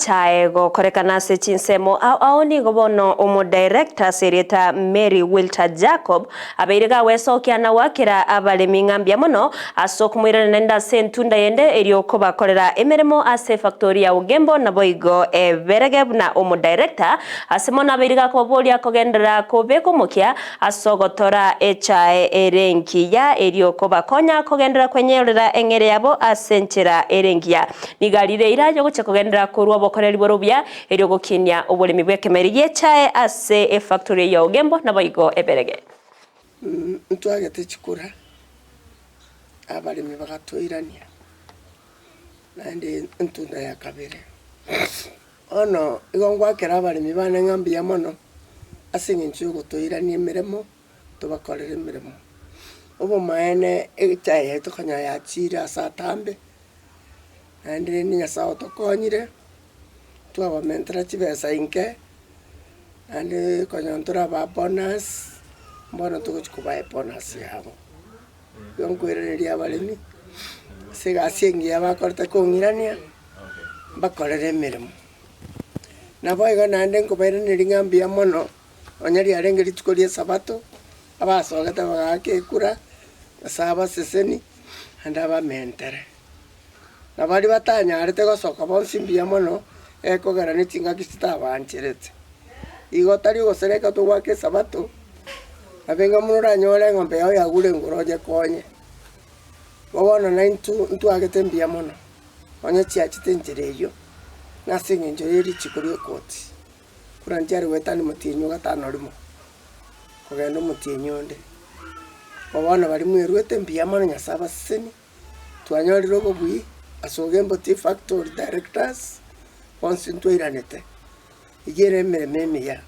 bw'echae gokorekana ase chinsemo ao ao nigo bono omodirector ase erieta Mary Wilter Jacob abeire gagwesokia na goakera abaremi ng'a mbuya mono ase okomoirana naende ase entunda yende erio kobakorera emeremo ase efactori ya Ogembo naboigo eberege buna omodirector ase mono abeire gakobaboria kogenderera kobeka omokia ase ogotora echae ere engiya erio kobakonya kogenderera kwenyorera eng'ere yabo ase enchera ere engiya. Nigo arire eira y'ogochia kogenderera korwa obokoreri bore obuya erio gokinia oboremi bw'ekemeri gi'echae ase efactory ya Ogembo naboigo eberege. Ntwagete chikura, abaremi bagatoirania, naende entunda ya kabere. Bono igo ngwakera abaremi bane ng'a mbuya mono, ase eng'encho yogotoirania emeremo, tobakorere emeremo. Obomaene echae yaito konya yachiire ase atambe, naende rende Nyasaye otokonyire, twabamentera chibesa inke, naende konya ntorabaa bonus, mbono togochia kobaa ebonus yabo. Igo nkoiraneria abaremi, ase egasi engiya bakorete kong'irania. mbakorere emeremo. Naboigo naende nkobairaneria ng'a mbuya mono, onye riarenge rituko ri'Esabato, abasogete bagaaka ekura, Nyasae abaseseni, naende abamentere. Na baria batanyarete gosoka bonsi mbuya mono, ekogera ne chingaki chitabancherete. Igo tari ogosera ekero togoaka Esabato, nabe ng'a buna oranyore eng'ombe yao yagure engoro oyekonye. Bono naintwe ntwagete mbuya mono. Onye chiachete enchera eyio, nase engencho ye richiko ri'ekoti, kura nchiare goetania omotienyi o gatano rimo, kogenda omotienyi onde. Bo bono baria mweruete mbuya mono Nyasae abasesenie, twanyorire obobui ase Ogembo Tea Factory directors, bonsi ntwairanete, eyio ere emeremo emiya.